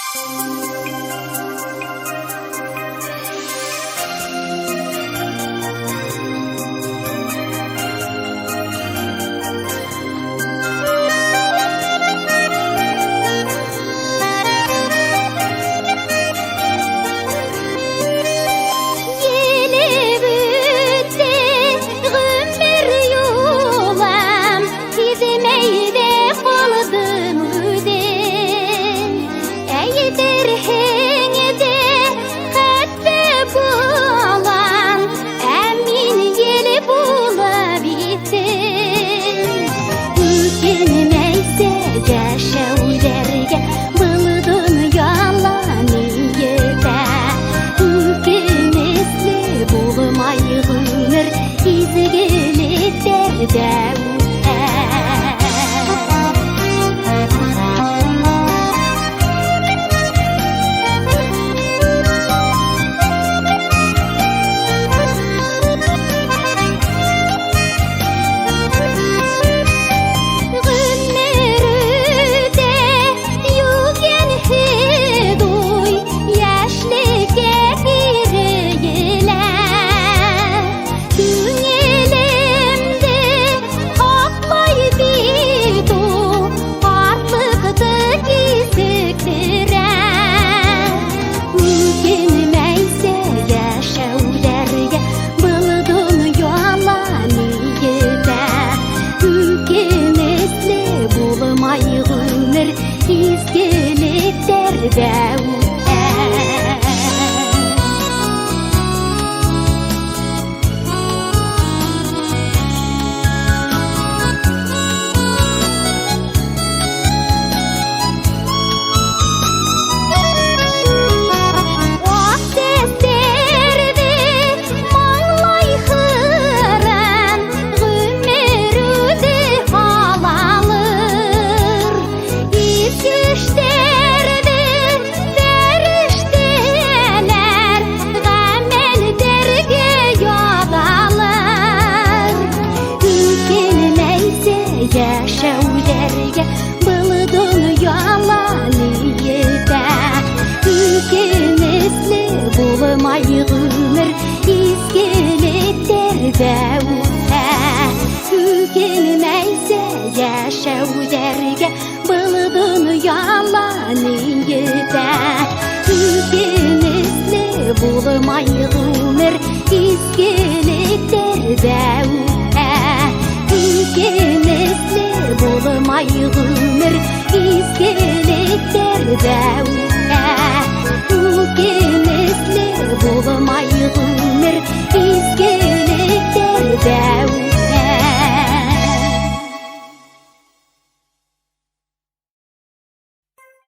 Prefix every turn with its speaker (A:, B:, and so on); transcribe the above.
A: Елеп үтте гомер юлым, сизмәй дә калдым үзем. Әйтерһең дә хәтта балам, ә мин ел булып җиттем. Үкенмәйсә яшәүләргә был дөньяла ни етә. Үкенечле булмай гомер изгелекләрдә үтә. Гомер үтә, юген һедуй, яшьлеккә кире елә. Күңелемде аклай бит ул, картлыкты кисектерә. Үкенмәйсә яшәүләргә был дөньяла ни етә. Үкенечле булмай гомер изгелекләрдә үтә. Ак сәстәрде маңлай хырын, гомер үзе алалыр. Изге эшләрде фәрештәләр гамәлләргә язалар. Үкенмәйсә яшәүләргә был дөньяла ни етә. Үкенечле булмай гомер изгелекләрдә үтә. Үкенмәйсә яшәүләргә был дөньяла ни етә. Үкенечле булмай гомер изгелекләрдә үтә.